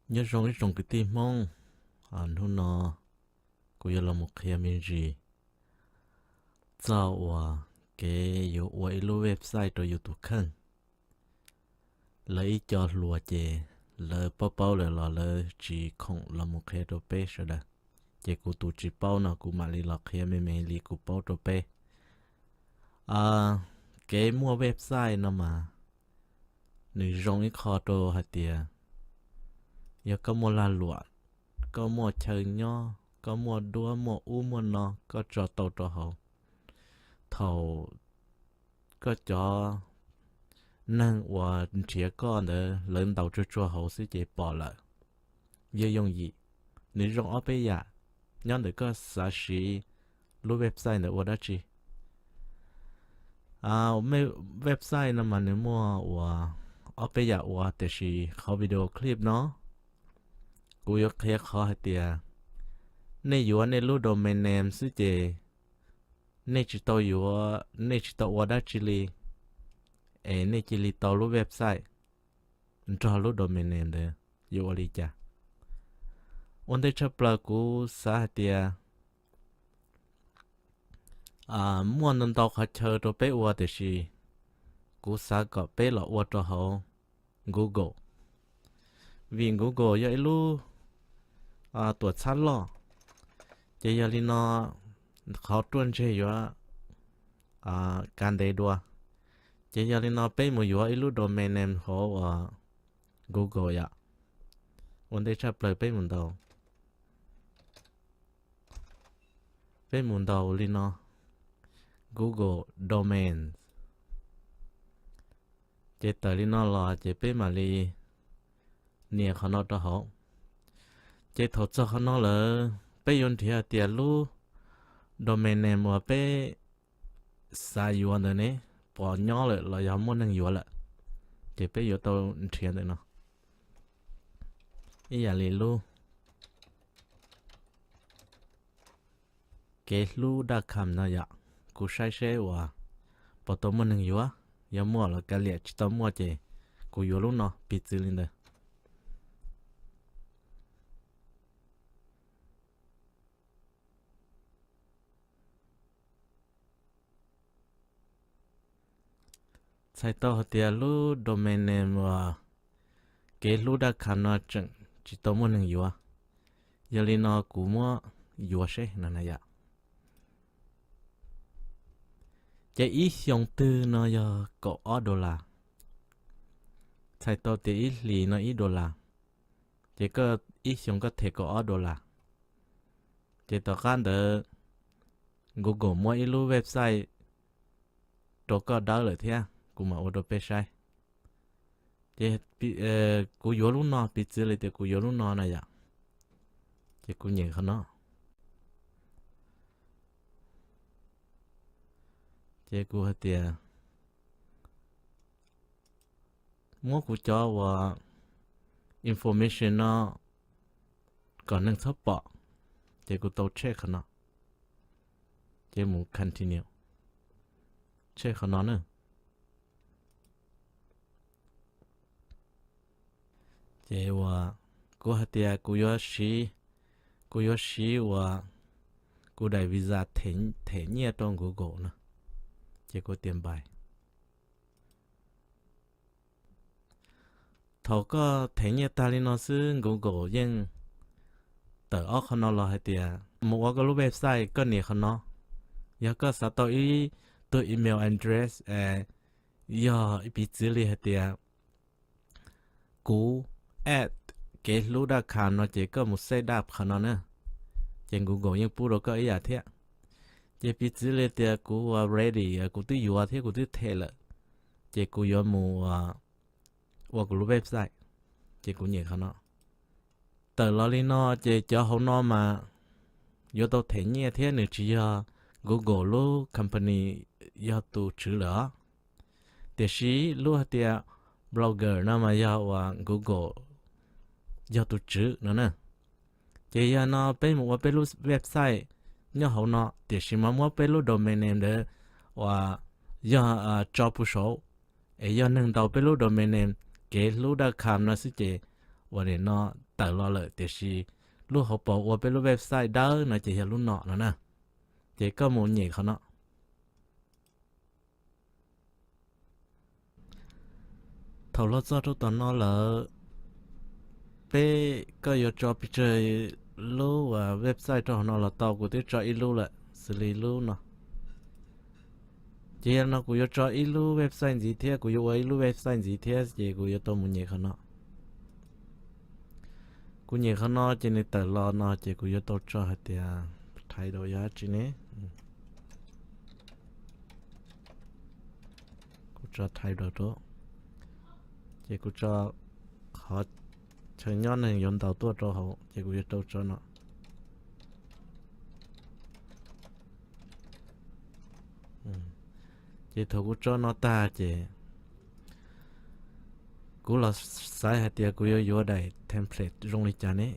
Nyob zoo ib tsoom kwv tij Hmoob, hnub no kuv yuav los mus qhia me ntsis txog uas kev yuav ua ib lub website rau yus tus kheej. Lawv ib co hluas ces lawv paub paub lawm los lawv tsis khoom los mus qhia rau peb sawv daws. Ces kuv tus tsis paub no kuv mam li los qhia me me li kuv paub rau peb. Kev muaj website no mas nws zoo ib qho rau hais tias yog koj muaj lag luam, koj muaj chaw nyob, koj muaj duab muaj ub muaj no koj tso tau rau hauv. Thaum koj cov neeg uas nrhiav koj ntawd lawv ntaus tsuag tsuag hauv xwb ces pom lawm. Yog yooj yim, nws zoo ob peb yam, nyob ntawm koj xav siv lub website ntawd ua dab tsi. Website no mas nws muaj uas ob peb yam ua, tiam sis qhov video clip no kuv yuav qhia qhov hais tias nej yuav nej lub domain name xwb ces nej tsis tau yuav, nej tsis tau ua dab tsi li, es nej cia li tau lub website nrog lub domain name ntawd yuav ua li cas. Ua ntej tshaj plaws kuv xav hais tias muaj ntau ntau qhov chaw rau peb ua, tiam sis kuv xav kom peb los ua rau hauv Google, vim Google yog ib lub tuam txhab loj. Ces yog li no qhov ruaj ntseg yuav kav ntev dua. Ces yog li no peb mus yuav ib lub domain name hauv uas Google yom. Ua ntej tshaj plaws peb mus ntaus, peb mus ntaus li no, Google Domains. Ces tawm li no los ces peb mam li nias qhov no rau hauv. Ces thaum txog qhov no lawm peb yuav nrhiav tias lub domain name uas peb xav yuav ntawd ne puas nyob lawm los yog muaj neeg yuav lawm. Ces peb yuav tau nrhiav ntawm no, ib yam li lub kev hlub dot com no yom. Kuv saib seb uas puas tau muaj neeg yuav, yog muaj los kav liam, tsis tau muaj ces kuv yuav lub no, piv txwv li ntawd. Txhais tau hais tias lub domain name uas kev hlub dot com no tseem tsis tau muaj neeg yuav, yog li no kuv muab yuav seb no na yom. Ces ib xyoo twg no yog kaum ob dollar. Txhais tau tias ib hlis no ib dollar, ces koj ib xyoo koj them kaum ob dollar. Ces tom qab ntawd Google muab ib lub website rau koj dawb lawm thiab, kuv mam ua rau peb saib. Ces kuv yuav lub no, piv txwv li tias kuv yuav lub no na yom. Ces kuv nyem qhov no. Ces kuv hais tias muab kuv cov uas information no kom neeg txhob pom. Ces kuv tau tshem qhov no. Ces mus continue, tshem qhov no na. Ces uas kuv hais tias kuv yuav siv, kuv yuav siv uas kuv daim visa them nyiaj rau Google no. Ces kuv tias npais. Thaum koj them nyiaj tag li no xwb Google yeej tawm ob qho no los hais tias mus ua koj lub website, koj nias qhov no. Yog koj xav tau ib tug email address, yog piv txwv li hais tias kuv at kev hlub dot com no ces koj mus set up qhov no na, ces Google yeej pub rau koj ib yam thiab. Ces piv txwv li tias kuv ua ready, kuv twb yuav thiab kuv twb them lawm, ces kuv yuav mus ua kuv lub website, ces kuv nyem qhov no. Tawm los li no ces cov hauv no mas yuav tau them nyiaj thiab nws tsis yog Google lub company yog tus tswv lawm os. Tiam sis lub hais tias blogger no mas yog uas Google yog tus tswv no na. Ces yog no peb mus ua peb lub website nyob hauv no, tiam sis mas muab peb lub domain name ntawd uas yog tso puag saud, es yog neeg ntaus peb lub domain name kev hlub dot com no xwb ces ua li no tawm los lawm, tiam sis lub hauv paus ua peb lub website dawb no ces yog lub no no na. Ces koj mus nyem qhov no. Thaum los txog rau tom no lawm, peb, koj yuav tso pes tsawg lub website rau hauv no los tau, kuv twb tso ib lub lawm, xws li lub no. Ces yog no kuv yuav tso ib lub website ntxiv thiab, kuv yuav ua ib lub website ntxiv thiab ces kuv yuav tau mus nyem qhov no. Kuv nyem qhov no ces nws tawm los no ces kuv yuav tau tso hais tias title yog dab tsi ne. Kuv tso title rau, ces kuv tso qhov chaw nyob neeg yuav ntaus tuaj rau hauv ces kuv yuav tau tso no. Ces thaum kuv tso no tag ces kuv los xaiv hais tias kuv yuav yuav daim template zoo li cas ne.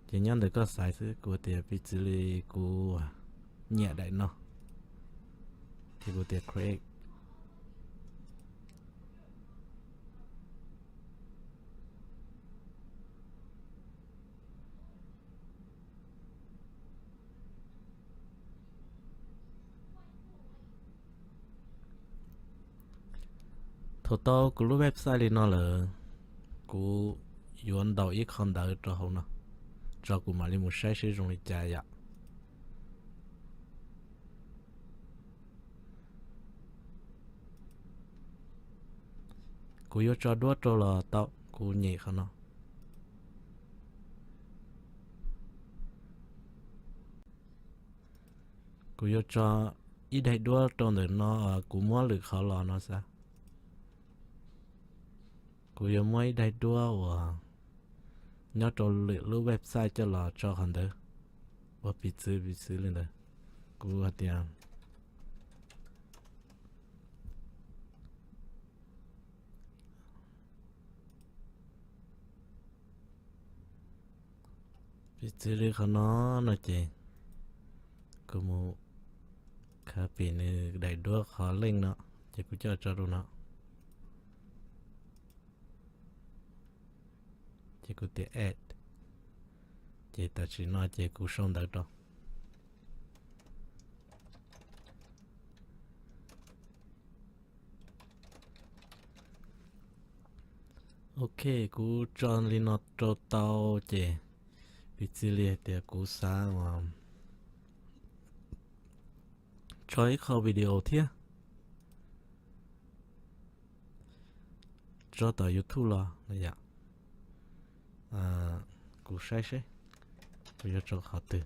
Ces nyob ntawm koj xaiv xwb, kuv tias piv txwv li kuv nyiam daim no, ces kuv tias create. Thaum tau kuv lub website li no lawm, kuv yuav ntaus ib qho ntawv rau hauv no, tso kuv mam li mus saib seb zoo li cas yom. Kuv yuav tso duab rau los tau, kuv nyem qhov no. Kuv yuav tso ib daim duab rau ntawm no, kuv muab lwm qhov los no xav. Kuv yuav muab ib daim duab uas nyob rau lwm lub website coj los tso qhov ntawd, ua piv txwv piv txwv li ntawd. Kuv hais tias piv txwv li qhov no no ces kuv mus copy nws daim duab qhov link no, ces kuv coj tso rau no, ces kuv tias add, ces tam sim no ces kuv sau ntawv rau. Ok, kuv tso li no rau tau ces piv txwv li hais tias kuv xav uas tso ib qho video thiab tso tom YouTube los yom. Kuv saib seb kuv yuav tso qhov twg.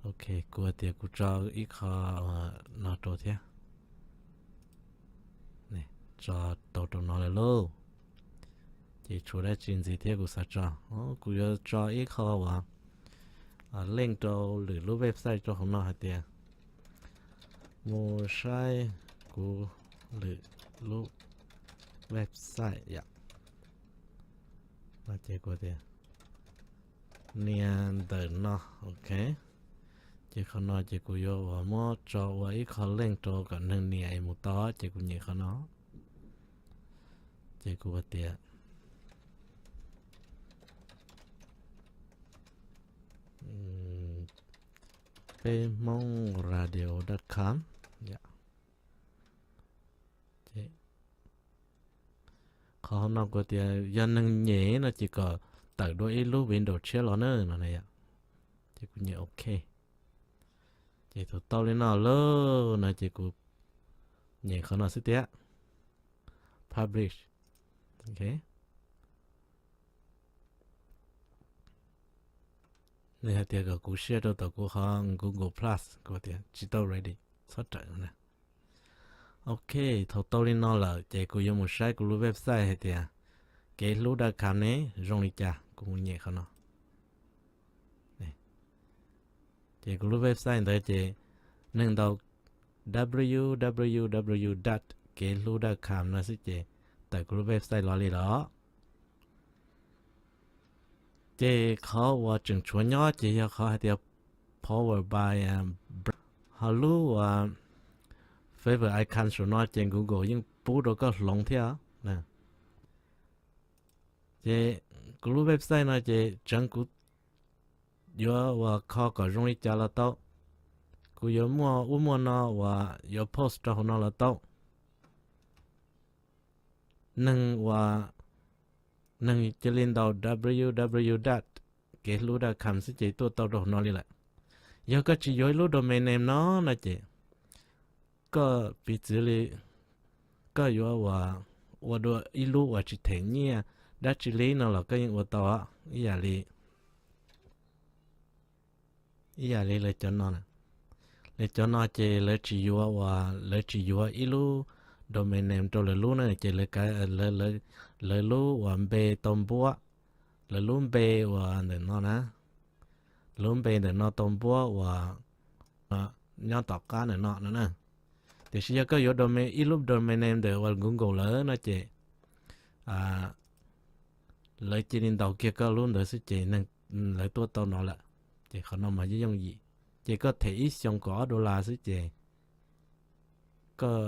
Ok, kuv hais tias kuv tso ib qho no rau thiab. Tso tau rau no lawm lauj. Ces tshuav dab tsi ntxiv thiab kuv xav tso? Kuv yuav tso ib qho uas link rau lwm lub website rau hauv no hais tias mus saib kuv lwm lub website yom. No ces kuv tias nias ntawm no, ok. Ces qhov no ces kuv yuav uas muab tso ua ib qho link rau kom neeg nias es mus tau, ces kuv nyem qhov no. Ces kuv hais tias peb hmoob radio dot com. Qhov hauv no kuv tias yog neeg nyem no ces kom tawm dua ib lub Windows tshiab los na no na yom. Ces kuv nyem ok. Ces thaum tau li no lawm no ces kuv nyem qhov no xwb tiag. Publish. Ok. Nws hais tias kom kuv share rau tom kuv qhov Google Plus, kuv tias tsis tau, ready, txhob rawm na. Ok, thaum tau li no lawm ces kuv yuav mus saib kuv lub website hais tias kev hlub dot com ne zoo li cas, kuv mus nyem qhov no. Ces kuv lub website ntawd ces neeg ntaus www dot kev hlub dot com no xwb ces tawm kuv lub website los li lawm. Ces qhov uas tseem tshuav nyob ces yog qhov hais tias powered by, ho lub uas favor icon saum no ces Google yeej pub rau koj hloov thiab. Ces kuv lub website no ces tseev kuv yuav uas kho kom zoo li cas los tau, kuv yuav muaj ub muaj no uas yuav post rau hauv no los tau. Neeg uas, neeg cia li ntaus www dot kev hlub dot com xwb ces tuaj tau rau hauv no li lawm. Yog koj tsis yuav ib lub domain name no no ces koj piv txwv li koj yuav uas ua dua ib lub uas tsis them nyiaj dab tsi li no los koj yeej ua tau ib yam li, ib yam li lawv cov no. Lawv cov no ces lawv tsis yuav uas lawv tsis yuav ib lub domain name rau lawv lub na ces lawv lub uas npe tau npuab, lawv lub npe uas ntawm no na, lub npe ntawm no tau npuab uas nyob tom qab ntawm no no na. Tiam sis yog koj yuav domain, ib lub domain name ntawm uas Google lawm no ces lawv cia li ntaus kiag koj lub ntawd xwb ces lawv tuaj tau no lawm. Ces qhov no mas yooj yooj yim, ces koj them ib xyoos kaum ob dollar xwb ces koj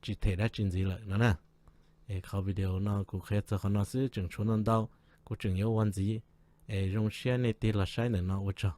tsis them dab tsi ntxiv lawm no na. Es qhov video no kuv qhia txog qhov no xwb, tseem tshuav ntau ntau, kuv tseem yuav ua ntxiv. Es zoo siab nej tig los saib ntawm no, ua tsaug.